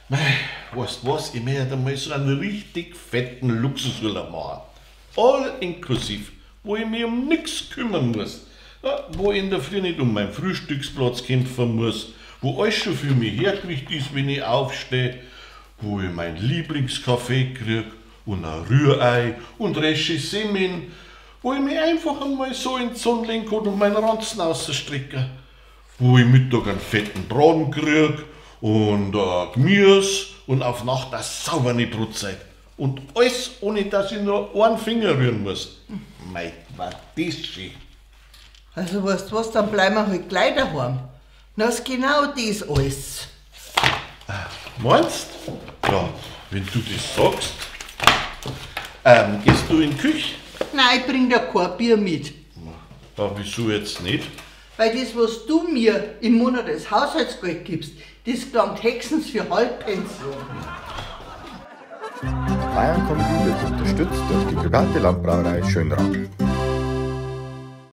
Mei, weißt was, ich möchte einmal so einen richtig fetten Luxusurlaub machen. All inklusiv, wo ich mich um nix kümmern muss. Ja, wo ich in der Früh nicht um meinen Frühstücksplatz kämpfen muss, wo alles schon für mich hergerichtet ist, wenn ich aufstehe, wo ich mein Lieblingskaffee krieg und ein Rührei und resche Semmeln, wo ich mich einfach einmal so in die Sonne legen kann und meinen Ranzen ausstrecke, wo ich Mittag einen fetten Braten krieg und Gemüse und auf Nacht eine saubere Brotzeit. Und alles, ohne dass ich nur einen Finger rühren muss. Mei, war das schön. Also weißt du was, dann bleiben wir halt gleich daheim. Na, ist genau das alles. Meinst? Ja, wenn du das sagst. Gehst du in die Küche? Nein, ich bring dir kein Bier mit. Ja, wieso jetzt nicht? Weil das, was du mir im Monat als Haushaltsgeld gibst, das gelangt höchstens für Halbpension. Bayern Comedy wird unterstützt durch die private Landbrauerei Schönrath.